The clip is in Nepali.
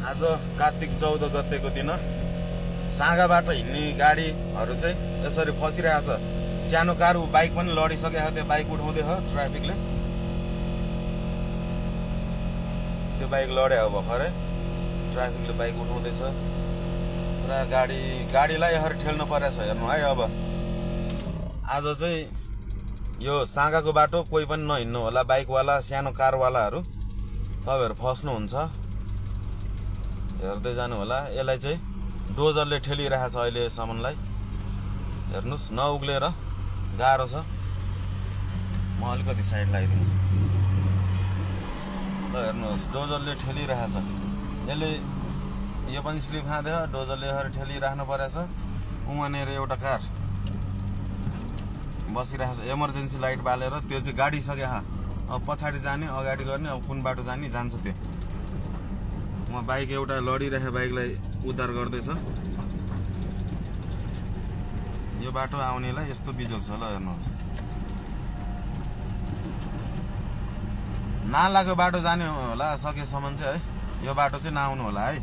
आज कार्तिक 14 गतेको दिन साँगाबाट हिँड्ने गाडीहरू चाहिँ यसरी फसिरहेछ। सानो कार बाइक पनि लडिसकेको त्यो बाइक उठाउँदै हो ट्राफिकले। त्यो बाइक लड्यो हो भर्खरै ट्राफिकले बाइक उठाउँदैछ। पुरा गाडीलाई यसरी ठेल्नु परेछ हेर्नु है। अब आज चाहिँ यो साँगाको बाटो कोही पनि नहिँड्नु होला, बाइकवाला सानो कारवालाहरू तपाईँहरू फस्नुहुन्छ, हेर्दै जानु होला। यसलाई चाहिँ डोजरले ठेलिरहेको छ अहिलेसम्मलाई। हेर्नुहोस् नउग्लेर गाह्रो छ। म अलिकति साइड लगाइदिन्छु ल। हेर्नुहोस् डोजरले ठेलिरहेको छ। यसले यो पनि स्लिप खाँदै डोजरले ठेलिराख्नु परेछ। उमानेर एउटा कार बसिरहेको छ इमर्जेन्सी लाइट बालेर। त्यो चाहिँ गाडी सक्यो। अब पछाडि जाने अगाडि गर्ने, अब कुन बाटो जाने जान्छ त्यो। म बाइक एउटा लडिरहेको बाइकलाई उद्धार गर्दैछ। यो बाटो आउनेलाई यस्तो बिजोग छ ल। हेर्नुहोस् नालाको बाटो जाने होला सकेसम्म चाहिँ है। यो बाटो चाहिँ नआउनु होला है।